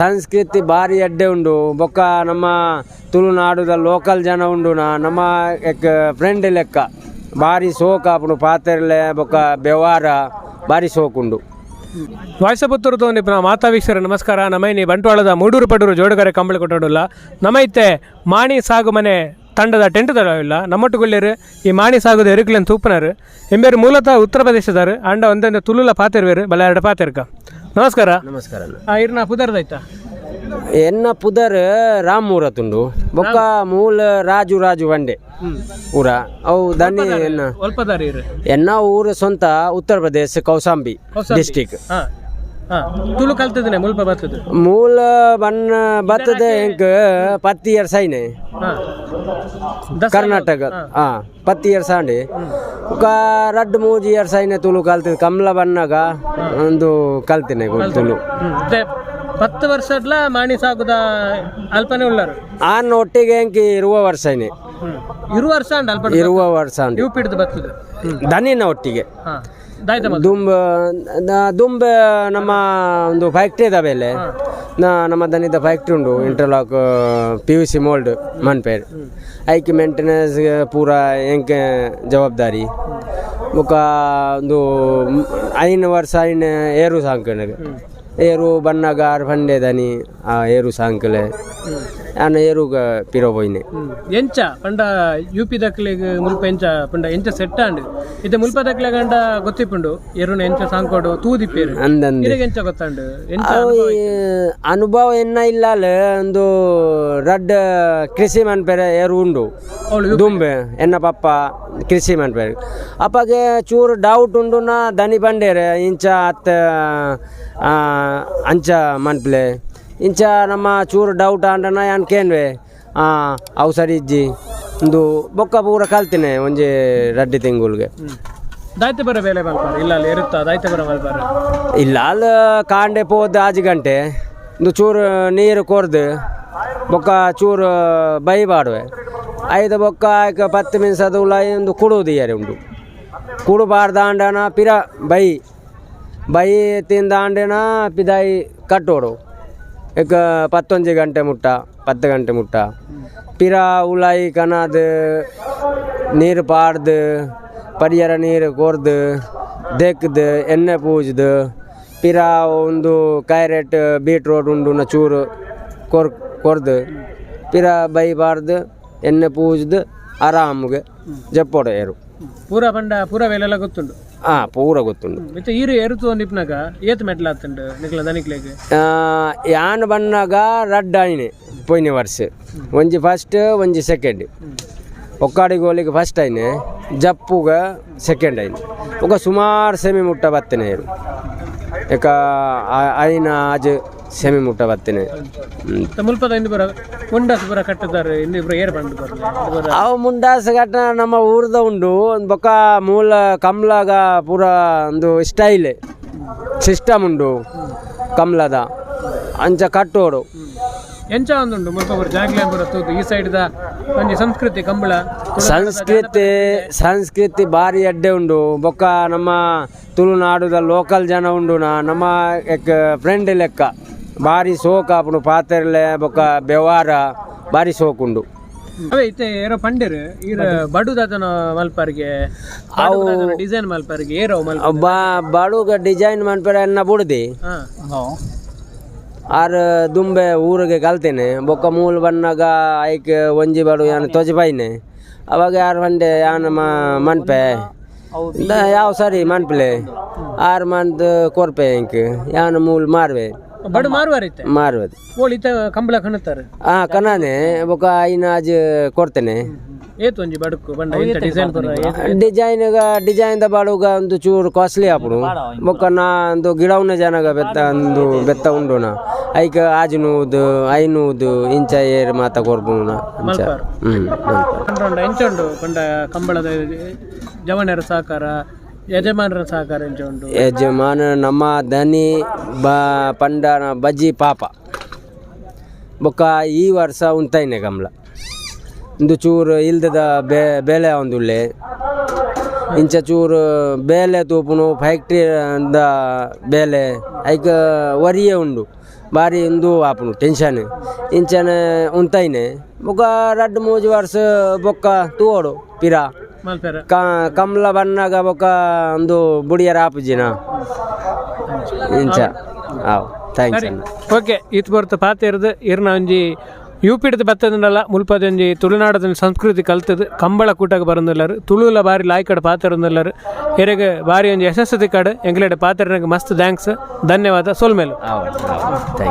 ಸಂಸ್ಕೃತಿ ಬಾರಿ ಎಡ್ಡೆ ಉಂಡು. ಬೊಕ್ಕ ನಮ್ಮ ತುಳುನಾಡುದ ಲೋಕಲ್ ಜನ ಉಂಡು ನಮ್ಮ ಫ್ರೆಂಡ್ ಲೆಕ್ಕ ಬಾರಿ ಸೋಕ್ ಆಪುಂಡು ಪಾತೆರ್ಲೆ ಬೊಕ್ಕ ವ್ಯವಹಾರ ಬಾರಿ ಸೋಕುಂಡು. ವಾಯ್ಸ ಪುತ್ತೂರು ತೋನಿಪ್ನ ಮಾತಾ ವೀಕ್ಷಕರ ನಮಸ್ಕಾರ. ನಮೈನಿ ಬಂಟ್ವಾಳದ ಮೂಡೂರು ಪಡೂರು ಜೋಡುಗರೆ ಕಂಬಳಿ ಕೊಟ್ಟೋಡುಲ್ಲ. ನಮೈತೆ ಮಾಣಿ ಸಾಗು ಮನೆ ತಂಡದ ಟೆಂಟ್ ಇಲ್ಲ. ನಮ್ಮೊಟ್ಟುಗುಳ್ಳೇರು ಈ ಮಾಣಿ ಸಾಗುದ ಎರುಕ್ಲೆನ್ ತೂಪನರು. ಎಂಬೇರು ಮೂಲತಃ ಉತ್ತರ ಪ್ರದೇಶದಾರು ಅಂಡ ಒಂದೊಂದು ತುಳುಲ ಪಾತೆರ್ವೇರು ಬಲ ಎರಡು ಪಾತೆರ್ಕ. ನಮಸ್ಕಾರ. ನಮಸ್ಕಾರ. ಇರ್ನ ಪುದರ್ದಾಯ್ತಾ? ಎನ್ನ ಪುದರ್ ರಾಮ್ ಮೂರತುಂಡು. ಬೊಕ್ಕ ಮೂಲ ರಾಜು ರಾಜು ಬಂಡೆ ಊರ ಅವು ದನಿ ಎನ್ನ. ಒಲ್ಪದಾರಿ ಇರು? ಎನ್ನ ಊರು ಸ್ವಂತ ಉತ್ತರ ಪ್ರದೇಶ, ಕೌಸಾಂಬಿ ಡಿಸ್ಟಿಕ್. ಹಾ ಹಾ, ತುಳು ಕಲ್ತದನೆ ಮುಲ್ಪ ಬರ್ತದೆ? ಮೂಲ ಬಣ್ಣ ಬರ್ತದೆ ಎಂಕ್ ಪತ್ತಿ ಇಯರ್ಸ್ ಐನೆ. ಹಾ. ಕರ್ನಾಟಕ. ಹಾ, ಪತ್ತಿ ಇಯರ್ಸ್ ಆಂಡಿ. ಬೊಕ್ಕ ರಡ್ಡ್ ಮೂಜಿ ಇಯರ್ಸ್ ಐನೆ ತುಳು ಕಲ್ತದೆ. ಕಮ್ಲ ಬಣ್ಣಗ ಒಂದು ಕಲ್ತಿನಿ ತುಳು. 10 ವರ್ಷಡ್ಲ ಮಾಣಿ ಸಾಗುದ ಅಲ್ಪನೆ ಉಳ್ಳರು? ಆನ್ ಒಟ್ಟಿಗೆ ಎಂಕ್ ಇರುವ ವರ್ಷ ಐನೆ. ಇರು ವರ್ಷ ಅಂಡ ಅಲ್ಪ? ಇರುವ ವರ್ಷ ಆಂಡಿ. You ಹಿಡ್ದು ಬರ್ತದೆ? ದನಿನ ಒಟ್ಟಿಗೆ. ಹಾ, ದಾಯ್ತ ಮಲ್ತ? ದುಂಬ ದುಂಬ ನಮ್ಮ ಒಂದು ಫ್ಯಾಕ್ಟ್ರಿ ಇದಾವೆ ಮೇಲೆ. ನಮ್ಮ ದನಿದ ಫ್ಯಾಕ್ಟ್ರಿ ಉಂಡು, interlock PVC mould ಮನ್ಪೇರ್. ಐಕ್ maintenance ಪೂರ ಎಂಕ್ ಜವಾಬ್ದಾರಿ. ಬೊಕ್ಕ ಒಂದು 5 ವರ್ಷ ಐನ್ ಏರು ಸಾಂಕನಗ ಏರು ಬಣ್ಣಗ ಆರ್ ಫಂಡೆ ದನಿ ಆ ಏರು ಸಾಂಕಲೆ ಆನ ಏರುಗ ಪಿರೋ ಪೋಯಿನೆ. ಎಂಚ ಪಂಡ ಯು ಪಿ ದಕ್ಲೆಗ್ ಮುಲ್ಪ ಎಂಚ ಪಂಡ ಎಂಚ ಸೆಟ್ ಆಂಡ್? ಇತ್ತೆ ಮುಲ್ಪ ದಕ್ಲೆಗ್ ಅಂಡ ಗೊತ್ತಿಪ್ಪುಂಡು, ಎರುನ ಎಂಚ ಸಾಂಕೋಡು ತೂದಿಪ್ಪೇರು. ಅಂದಂದೆ. ಇರೆಗ್ ಎಂಚ ಗೊತ್ತಾಂಡ್, ಎಂಚ? ಅವು ಈ ಅನುಭವ ಎನ್ನ ಇಲ್ಲಾಲ ಒಂದು ರಡ್ಡ್ ಕೃಷಿ ಮನ್ಪೆರೆ ಏರು ಉಂಡು. ಅವಳು ದುಂಬೆ ಎನ್ನ ಪಪ್ಪ ಕೃಷಿ ಮನ್ಪೆರೆ. ಅಪ್ಪಗೆ ಚೂರು ಡೌಟ್ ಉಂಡು. ನಾ ದನಿ ಬಂಡೇರೆ ಇಂಚ ಅತ್ತ ಅಂಚ ಮನ್ಪ್ಲೆ ಇಂಚ ನಮ್ಮ ಚೂರು ಡೌಟ್ ಆಂಡನ ಯಾನ್ ಕೇನ್ವೆ. ಅವು ಸರಿ ಇಜ್ಜಿ ಒಂದು ಬೊಕ್ಕ ಪೂರ ಕಲ್ತಿನಿ ಒಂಜಿ ರಡ್ಡ್ ತಿಂಗುಲ್ಗೆ. ದಾಯ್ತೆ ಬರ ಬೇಲೆ ಮಲ್ಪಾರ ಇಲ್ಲ ಅಲ್ಲಿ ಎರುತ್ತ ದಾಯ್ತೆ ಬರ ಮಲ್ಪಾರ? ಇಲ್ಲ, ಅಲ್ಲಿ ಕಾಂಡೆ ಪೋದು ಆಜಿ ಗಂಟೆ ಒಂದು ಚೂರು ನೀರು ಕೊರ್ದು ಬೊಕ್ಕ ಚೂರು ಬೈ ಬಾಡುವೆ. ಐದು ಬೊಕ್ಕ ಆಯ್ಕ ಪತ್ತು ಮಿನ್ಸದ ಉಲಾಯಿ ಒಂದು ಕುಡುವುದು ಇಯರೆ ಉಂಡು. ಕುಡು ಬಾರ್ದಾಂಡನ ಪಿರ ಬೈ ಬೈ ತಿಂದಾಂಡೆನ ಪಿದಾಯಿ ಕಟ್ಟೋಡು. ಇಕ ಪತ್ತೊಂಜಿ ಗಂಟೆ ಮುಟ್ಟ, 10 ಗಂಟೆ ಮುಟ್ಟ ಪಿರ ಉಲಾಯಿ ಕನದು ನೀರು ಪಾಡ್ದು ಪರಿಯರ ನೀರು ಕೊರ್ದು ದೇಕ್ದು ಎಣ್ಣೆ ಪೂಜ್ದು ಪಿರ ಒಂದು ಕ್ಯಾರೆಟ್ ಬೀಟ್ರೋಟ್ ಉಂಡು ಚೂರು ಕೊರ್ದು ಪಿರ ಬೈ ಬಾರ್ದು ಎಣ್ಣೆ ಪೂಜ್ದು ಆರಾಮ್ಗೆ ಜಪ್ಪೋಡು ಏರು. ಪೂರ ಪಂಡ ಪೂರ ಬೇಲೆಲ್ಲ ಗೊತ್ತುಂಡು? ಹಾಂ, ಪೂರ ಗೊತ್ತುಂಡು. ಮತ್ತೆ ಈರು ಎರುತು ನಿಪ್ನಾಗ ಏತ್ ಮೆಟ್ಲ ಆತುಂಡು ನಿಕ್ಲ ದನಿಕ್ಲೆಗ್? ಯಾನ್ ಬಣ್ಣಗ ರಡ್ಡ್ ಆಯ್ನೆ ಪೋಯಿನ ವರ್ಷ. ಒಂಜಿ ಫಸ್ಟ್, ಒಂಜಿ ಸೆಕೆಂಡ್. ಒಕ್ಕಾಡಿ ಗೋಲಿಗೆ ಫಸ್ಟ್ ಆಯ್ನೆ, ಜಪ್ಪುಗ ಸೆಕೆಂಡ್ ಆಯ್ನೆ. ఒక ಸುಮಾರು ಸೆಮಿ ಮುಟ್ಟ ಬತ್ತನೆ ಇರು. ಇಕ ಐನ ಆಜ್ ಸೆಮಿ ಮುಟ್ಟ ಬತ್ತನೆ. ಮುಲ್ಪದ ಇಂದು ಬರ ಮುಂಡಾಸ್ ಬರ ಕಟ್ಟುತ್ತಾರೆ ಇಂದು ಇಬ್ರು ಏರ್ ಬಂದು ಬರ? ಅವು ಮುಂಡಾಸ್ ಕಟ್ಟ ನಮ್ಮ ಊರ್ದ ಉಂಡು. ಬೊಕ್ಕ ಮೂಲ ಕಮ್ಲಾಗ ಪೂರ ಒಂದು ಸ್ಟೈಲ್ ಸಿಸ್ಟಮ್ ಉಂಡು ಕಮ್ಲದ, ಅಂಚ ಕಟ್ಟೋಡು. ಎಂಚ ಒಂದುಂಡು ಮುಲ್ಪ ಪೂರ ಜಾಗ್ಲೆ ಪೂರ ತೂದು ಈ ಸೈಡ್ ದ ಒಂಜಿ ಸಂಸ್ಕೃತಿ ಕಂಬಳ? ಸಂಸ್ಕೃತಿ ಸಂಸ್ಕೃತಿ ಬಾರಿ ಎಡ್ಡೆ ಉಂಡು. ಬೊಕ್ಕ ನಮ್ಮ ತುಳುನಾಡುದ ಲೋಕಲ್ ಜನ ಉಂಡು ನಮ್ಮ ಫ್ರೆಂಡ್ ಲೆಕ್ಕ ಬಾರಿ ಸೋಕ್ ಆಪುಂಡು ಪಾತೆರ್ಲೆ ಬೊಕ್ಕ ವ್ಯವಹಾರ ಬಾರಿ ಸೋಕುಂಡು. ಅವೇ ಇತ್ತೆ ಏರೋ ಪಂಡೆರ್ ಈರ ಬಡುದಾತನ ಮಲ್ಪರ್ಗೆ, ಡಿಸೈನ್ ಮಲ್ಪರ್ಗೆ ಏರೋ ಮಲ್ಪ? ಬಡುಗ ಡಿಸೈನ್ ಮನ್ಪೆರೆ ಎನ್ನ ಬುಡ್ದಿ. ಆರ್ ದುಂಬೆ ಊರಿಗೆ ಕಲ್ತೇನೆ. ಬೊಕ್ಕ ಮೂಲು ಬಣ್ಣಗ ಐಕ್ ಒಂಜಿ ಬಡು ಯಾನ್ ತೊಜಿ ಅವಾಗ ಯಾರು ಪಂಡೆ ಯಾನ್ ಮನ್ಪೆ ಯಾವ ಸರಿ ಮನ್ಪಲೆ ಆರು ಮಂತ್ ಕೊರ್ಪೆ ಇಂಕ್ ಯಾನ್ ಮೂಲು ಮಾರುವೆ. ಬಡು ಮಾರುವಾರ ಇತ್ತೆ? ಮಾರುವುದು. ಓಲ್ ಇತ್ತೆ ಕಂಬಳ ಕಣತಾರೆ? ಹಾ, ಕಣಾನೆ. ಬೊಕ್ಕ ಐನಾಜ್ ಕೊಡ್ತೇನೆ. ಏತ್ ಒಂಜಿ ಬಡುಕು ಬಂಡ ಇಂತ ಡಿಸೈನ್ ಪೂರ ಏತ್? ಡಿಸೈನ್ ಡಿಸೈನ್ ದ ಬಾಡುಗ ಒಂದು ಚೂರು ಕಾಸ್ಟ್ಲಿ ಆಪುಂಡು. ಬೊಕ್ಕ ನಾ ಒಂದು ಗಿಡವನ್ನ ಜನಗ ಬೆತ್ತ ಒಂದು ಬೆತ್ತ ಉಂಡುನ ಐಕ್ ಆಜ್ ನೂದು ಐನೂದು ಇಂಚ ಏರ್ ಮಾತ ಕೊರ್ಪುನ ಅಂಚ. ಮಲ್ಪಾರ್. ಮಲ್ಪಾರ್. ಪಂಡ ಉಂಡು ಎಂಚ ಉಂಡು ಪಂಡ ಕಂಬಳದ ಜವನರ ಸಹಕಾರ, ಯಜಮಾನರ ಸಹಕಾರ ಎಂಚ ಉಂಡು? ಯಜಮಾನ ನಮ್ಮ ದನಿ ಬ ಪಂಡನ ಬಜ್ಜಿ ಪಾಪ. ಬೊಕ್ಕ ಈ ವರ್ಷ ಉಂತೈನೆ ಕಮ್ಲ ಇಂದು ಚೂರು ಇಲ್ದದ ಬೇಲೆ ಒಂದುಳ್ಳೆ ಇಂಚ ಚೂರು ಬೇಲೆ ತೂಪುನು ಫ್ಯಾಕ್ಟ್ರಿ ಬೇಲೆ ಐಕ್ ವರಿಯೇ ಉಂಡು. ಬಾರಿ ಉಂದು ಆಪುಂಡು ಟೆನ್ಷನ್ ಇಂಚನೆ ಉಂತೈನೆ ಬೊಕ ರಡ್ಡ್ ಮೂಜಿ ವರ್ಷ ಬೊಕ್ಕ ತೂವೊಡು ಪಿರ. ಮಲ್ಪೆರೆ. ಕಮ್ಲ ಬನ್ನಗ ಬೊಕ ಉಂದು ಬುಡಿಯರ ಆಪುಜಿನ ಇಂಚ. ಆವ್, thanks ಅಣ್ಣ. ಓಕೆ, ಈತ್ ಪೊರ್ತು ಪಾತೆರ್ದು ಇರ್ನ ಒಂಜಿ ಯು ಪಿಡ್ದು ಬತ್ತದಂಡಲ ಮುಲ್ಪದ ಒಂಜಿ ತುಳುನಾಡದ ಒಂಜಿ ಸಂಸ್ಕೃತಿ ಕಲ್ತದು ಕಂಬಳ ಕೂಟಗ್ ಬರೊಂದುಲ್ಲೆರ್. ತುಳುಲ ಬಾರಿ ಲಾಯ್ಕಡ್ ಪಾತೆರೊಂದುಲ್ಲೆರ್. ಎರೆಗ್ ಬಾರಿ ಒಂಜಿ ಯಶಸ್ಸು ತಿಕ್ಕಡ್. ಎಂಕ್ಲೆಡ್ ಪಾತೆರ್ನಗ್ ಮಸ್ತ್ thanks, ಧನ್ಯವಾದ, ಸೊಲ್ಮೆಲು. ಆವ್ ಆವ್, thank.